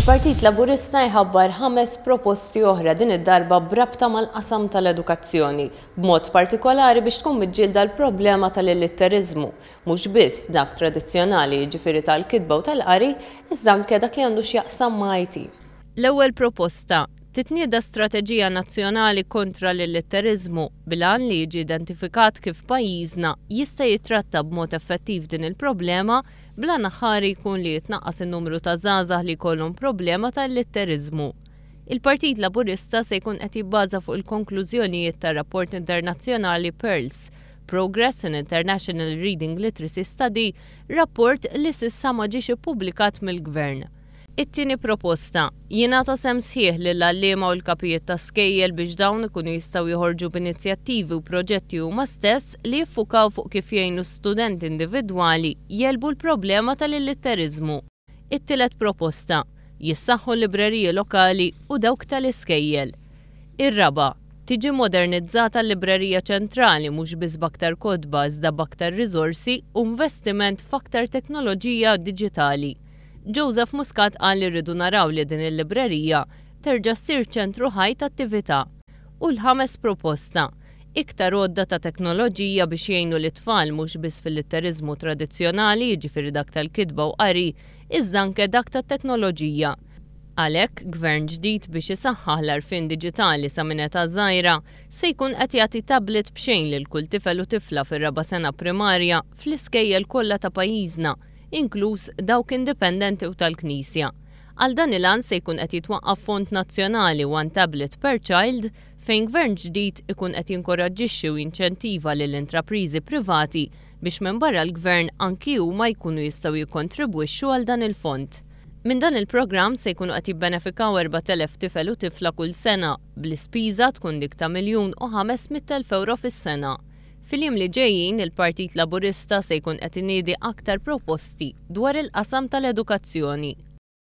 Il-Partit Laburista jħabbar ħames proposti oħra din id-darba b'rabta mal-qasam tal-edukazzjoni, b'mod partikolari biex tkun miġġielda l-problema tal-illitteriżmu, mhux biss dak tradizzjonali jiġifieri tal-kitba u tal-qari, iżda anke dak li għandu x'jaqsam ma' IT. L-ewwel proposta, Titnieda strateġija nazzjonali kontra l-illitteriżmu bil-għan li jiġi identifikat kif pajjiżna jista' jittratta b'mod effettiv din il-problema bl-għan aħħari jkun li jitnaqqas in-numru ta' żgħażagħ li jkollhom problema ta' illitteriżmu. Il-Partit Laburista se jkun qed jibbaża fuq il-konklużjonijiet tar-rapport internazzjonali PIRLS, Progress in International Reading Literacy Study, rapport li s'issa ma ġiex ippubblikat mill-Gvern. It-tieni proposta, jingħata sehem sħiħ lill-għalliema u l-kapijiet ta' skejjel biex dawn ikunu jistgħu joħorġu b'inizjattivi u proġetti huma stess li jiffukaw fuq kif jgħinu studenti individwali jegħlbu l-problema tal-illitteriżmu. It-tielet proposta, jissaħħu l-libreriji lokali u dawk tal-iskejjel. Ir-raba', tiġi modernizzata l-librerija ċentrali mhux biss b'aktar kotba iżda b'aktar riżorsi u investiment f'aktar teknoloġija diġitali. Joseph Muscat qal li rridu naraw li din il-librerija terġa' ssir ċentru ħaj t'attività. U l-ħames proposta, iktar għodda ta' teknoloġija biex jgħinu lit-tfal mhux biss fil-litteriżmu tradizzjonali jiġifieri dak tal-kitba u qari, iżda anke dak tat-teknoloġija. Għalhekk, Gvern ġdid biex isaħħaħ l-għarfien diġitali sa minn età żgħira se jkun qed jagħti tablet b'xejn lil kull tifel u tifla fir-raba' sena primarja fl-iskejjel kollha ta' pajjiżna inkluż dawk indipendenti u tal-Knisja. Għal dan il-għan se jkun qed jitwaqqaf fond nazzjonali One Tablet Per Child fejn Gvern ġdid ikun qed jinkoraġġixxi u jinċentiva lill-intrapriżi privati biex minbarra l-Gvern anki huma jkunu jistgħu jikkontribwixxu għal dan il-fond. Minn dan il-programm se jkunu qed jibbenefikaw 4,000 tifel u tifla kull sena, bl-ispiża tkun dik ta' 1,500,000 ewro fis-sena. Fil-jiem li ġejjin, il-Partit Laburista se jkun qed iniedi aktar proposti dwar il-qasam tal-edukazzjoni.